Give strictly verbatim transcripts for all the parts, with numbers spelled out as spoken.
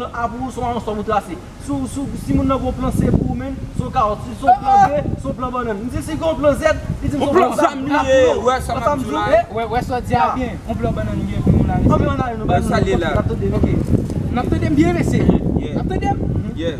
plan A pou ou, se yon plan ou trase. Si w- si w- si moun nan gen yon plan C pou ou menm, se yon kawòt. Si se yon plan B, se yon plan bannann. M di si gen yon plan Z, li di m se yon plan Z. Plan zam li ye, wè sa m ap di w la. Wè, wè sa w di a byen. Yon plan bannann li ye pou nou la, mesye. Anben ann ale, nou ba nou. N ap tande m, ok. N ap tande m byen, mesye. N ap tande m. Yeah.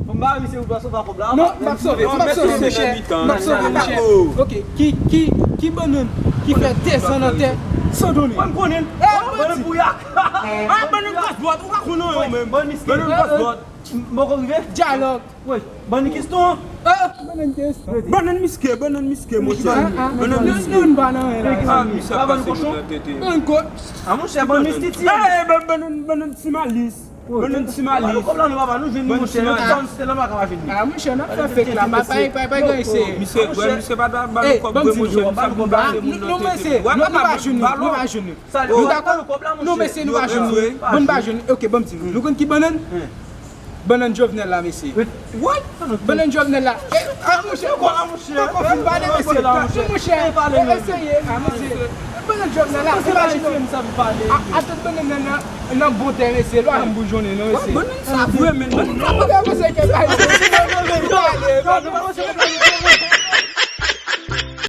Fò m ba misye pou l sove kòb la. Non, m ap sove, m ap sove, monchè. M ap sove, monchè. Ok, ki, ki, ki bannann ki fè dèzan nan tè san donnen? Mwen m konnen. Eh, bannann bouyak. Ah, bannann kòsbòt, ou pa konnen yo menm. Bannann miske. Bannann kòsbòt. M poko rive. Dyalòg. Wi, bannann kiston. Ah, bannann kiston. Bannann miske, bannann miske, monchè. Bannann miske. Nou pa nan anyen la. Ah, misye ap pase moun nan tete. Bannann kòsbòt. Ah, monchè, bannann mistiti. Eh, bannann, bannann ti malis. Bannann ti malis. Kòb la non papa, nou jwenn li, monchè. Nan ti zòn site la, nou pa ka pa jwenn li. Ah, monchè, n ap fè fake la. Pa, pa, pa, pa gen eseye. Misye, wè, misye pa ta ba nou kòb vre, monchè. Misye ap pase moun nan tete. Wè, nou pa jwenn li, nou pa jwenn li. Nou dakò? Non, mesye, nou pa jwenn li. Ban m pa jwenn li. Ok, ban m di nou. Nou konn ki bannann? Bannann Jovenel la, mesye. What? Bannann Jovenel la. Eh, ah, monchè, poko fin pale, mesye. Non, monchè, eseye, ah, mesye. Bannann Jovenel la, imajine. A, atann bannann nan, nan, nan bon tè, mesye. Lwa m boujonnen, non, mesye. Bannann sa vre, men. Bannann sa vre, mesye.